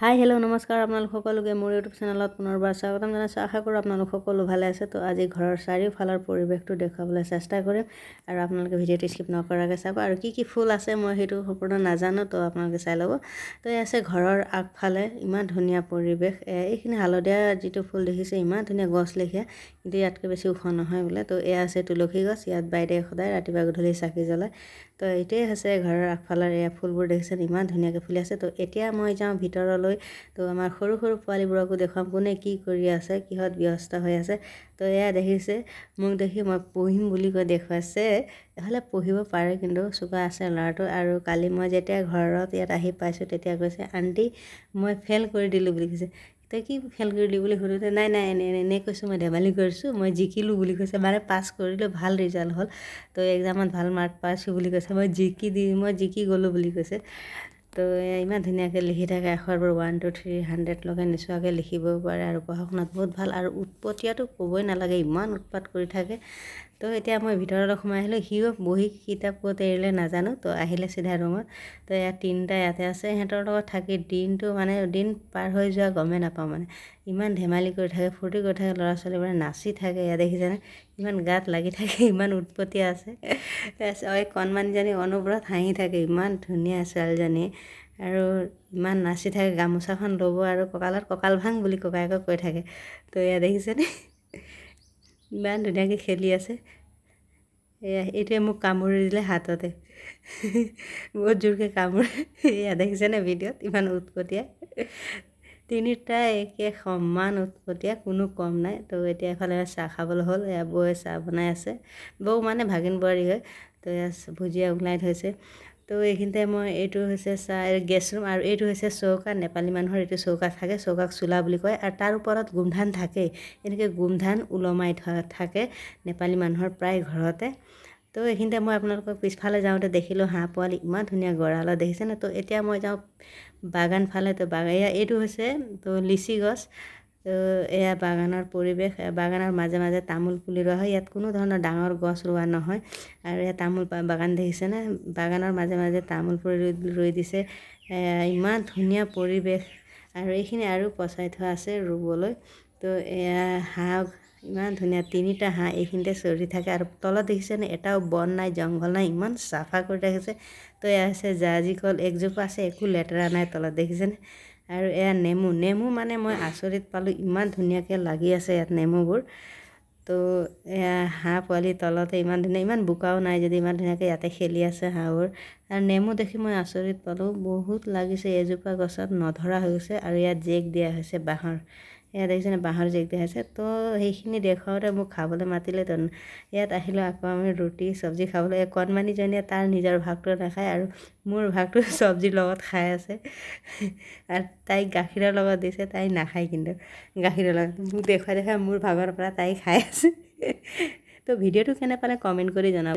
হাই, hello', নমস্কাৰ আপোনালোক সকলোকে মোৰ ইউটিউব চেনেলত পুনৰবাৰ স্বাগতম জনাইছোঁ। আশা কৰোঁ আপোনালোক সকলো ভালে আছে। তো আজি ঘৰৰ চাৰিওফালৰ পৰিৱেশটো দেখুৱাবলৈ চেষ্টা কৰিম আৰু আপোনালোকে ভিডিঅ'টো স্কিপ নকৰাকৈ চাব। আৰু কি কি ফুল আছে মই সেইটো সম্পূৰ্ণ নাজানো, তো আপোনালোকে চাই ল'ব। তো এই আছে ঘৰৰ আগফালে ইমান ধুনীয়া পৰিৱেশ। এইখিনি হালধীয়া যিটো ফুল দেখিছে, ইমান ধুনীয়া গছ লেখীয়া, কিন্তু ইয়াতকৈ বেছি ওখ নহয় বোলে। তো এয়া আছে তুলসী গছ। ইয়াত বাইদেৱে সদায় ৰাতিপুৱা গধূলি চাকি জ্বলায়। তো এইটোৱে হৈছে ঘৰৰ আগফালৰ এয়া ফুলবোৰ, দেখিছে, ইমান ধুনীয়াকৈ ফুলি আছে। তো এতিয়া মই যাওঁ ভিতৰলৈ। তো আমাৰ সৰু সৰু পোৱালিবোৰকো দেখুৱাম কোনে কি কৰি আছে, কিহত ব্যস্ত হৈ আছে। তো এয়া দেখিছে, মোক দেখি মই পঢ়িম বুলি কৈ দেখুৱাইছে। এফালে পঢ়িব পাৰে, কিন্তু চোকা আছে ল'ৰাটো। আৰু কালি মই যেতিয়া ঘৰত ইয়াত আহি পাইছোঁ, তেতিয়া কৈছে, "আণ্টি, মই ফেইল কৰি দিলোঁ" বুলি কৈছে। তই কি ফেইল কৰিলি বুলি সোধোতে, "নাই নাই, এনে এনেই কৈছোঁ, মই ধেমালি কৰিছোঁ, মই জিকিলোঁ" বুলি কৈছে। মানে পাছ কৰিলোঁ, ভাল ৰিজাল্ট হ'ল, তো এক্সামত ভাল মাৰ্ক পাইছোঁ বুলি কৈছে। মই জিকি গ'লোঁ বুলি কৈছে। তো ইমান ধুনীয়াকৈ লিখি থাকে আখৰবোৰ, 1, 2, 3, 100লৈকে নোচোৱাকৈ লিখিবও পাৰে আৰু পঢ়া শুনাত বহুত ভাল। আৰু উৎপতীয়াটো ক'বই নালাগে, ইমান উৎপাত কৰি থাকে। তো এতিয়া মই ভিতৰলৈ সোমাই আহিলোঁ। সিও বহি কিতাপ ক'ত এৰিলে নাজানো, তো আহিলে চিধা ৰুমত। তো ইয়াত তিনিটা ইয়াতে আছে। সিহঁতৰ লগত থাকি দিনটো মানে দিন পাৰ হৈ যোৱা গমেই নাপাওঁ। মানে ইমান ধেমালি কৰি থাকে, ফূৰ্তি কৰি থাকে, ল'ৰা ছোৱালীবোৰে নাচি থাকে। ইয়াত দেখিছেনে, ইমান গাত লাগি থাকে, ইমান উৎপতীয়া আছে। এই কণমানিজনী অনবৰত হাঁহি থাকে, ইমান ধুনীয়া ছোৱালীজনী আৰু ইমান নাচি থাকে। গামোচাখন ল'ব আৰু কঁকালত "কঁকাল ভাং" বুলি ককায়েকক কৈ থাকে। তো এয়া দেখিছেনে, ইমান ধুনীয়াকৈ খেলি আছে। এয়া এইটোৱে মোক কামুৰি দিলে হাততে, বহুত জোৰকৈ কামোৰে। এয়া দেখিছেনে ভিডিঅ'ত, ইমান উৎপতীয়া। তিনিটা একে সমান উৎপতীয়া, কোনো কম নাই। তো এতিয়া এফালে চাহ খাবলৈ হ'ল। এয়া বৌয়ে চাহ বনাই আছে। বৌ মানে ভাগিন বোৱাৰী হয়। তো এয়া ভুজিয়া ওলাই থৈছে। তো এইখিনিতে মই এইটো হৈছে চাহ গেছ ৰুম আৰু এইটো হৈছে চৌকা। নেপালী মানুহৰ এইটো চৌকা থাকে, চৌকাক চোলা বুলি কয়। আৰু তাৰ ওপৰত গোমধান থাকেই, এনেকৈ গোমধান ওলমাই থোৱা থাকে নেপালী মানুহৰ প্ৰায় ঘৰতে। তো এইখিনিতে মই আপোনালোকক পিছফালে যাওঁতে দেখিলোঁ হাঁহ পোৱালি ইমান ধুনীয়া গঁৰালত, দেখিছেনে? তো এতিয়া মই যাওঁ বাগান ফালে। তো বাগান এয়া এইটো হৈছে তো লিচি গছ। তো এয়া বাগানৰ পৰিৱেশ। বাগানৰ মাজে মাজে তামোল পুলি ৰোৱা হয়। ইয়াত কোনো ধৰণৰ ডাঙৰ গছ ৰোৱা নহয়। আৰু এয়া তামোল বাগান, দেখিছেনে? বাগানৰ মাজে মাজে তামোল পুলি ৰুই দিছে। ইমান ধুনীয়া পৰিৱেশ। আৰু এইখিনি আৰু পচাই থোৱা আছে ৰুবলৈ। তো এয়া হাঁহ, ইমান ধুনীয়া তিনিটা হাঁহ এইখিনিতে চৰি থাকে। আৰু তলত দেখিছেনে, এটাও বন নাই, জংঘল নাই, ইমান চাফা কৰি ৰাখিছে। তো এয়া হৈছে জাহাজী কল, একজোপা আছে, একো লেতেৰা নাই তলত, দেখিছেনে? আৰু এয়া নেমু। নেমু মানে মই আচৰিত পালোঁ, ইমান ধুনীয়াকৈ লাগি আছে ইয়াত নেমুবোৰ। তো এয়া হাঁহ পোৱালি তলতে ইমান ধুনীয়া, ইমান বোকাও নাই যদি ইমান ধুনীয়াকৈ ইয়াতে খেলি আছে হাঁহবোৰ। আৰু নেমু দেখি মই আচৰিত পালোঁ, বহুত লাগিছে এজোপা গছত, নধৰা হৈ গৈছে। আৰু ইয়াত জেক দিয়া হৈছে বাঁহৰ, এয়া দেখিছেনে, বাঁহৰ জেক দিয়া হৈছে। তো সেইখিনি দেখুৱাওঁতে মোক খাবলৈ মাতিলে। তো ইয়াত আহিলোঁ আকৌ আমি ৰুটি চব্জি খাবলৈ। এই কণমানিজনীয়ে তাৰ নিজৰ ভাগটো নাখায় আৰু মোৰ ভাগটো চব্জিৰ লগত খাই আছে। আৰু তাইক গাখীৰৰ লগত দিছে, তাই নাখায় কিন্তু গাখীৰৰ লগত। মোক দেখুৱাই দেখুৱাই মোৰ ভাগৰ পৰা তাই খাই আছে। তো ভিডিঅ'টো কেনে পালে কমেণ্ট কৰি জনাব।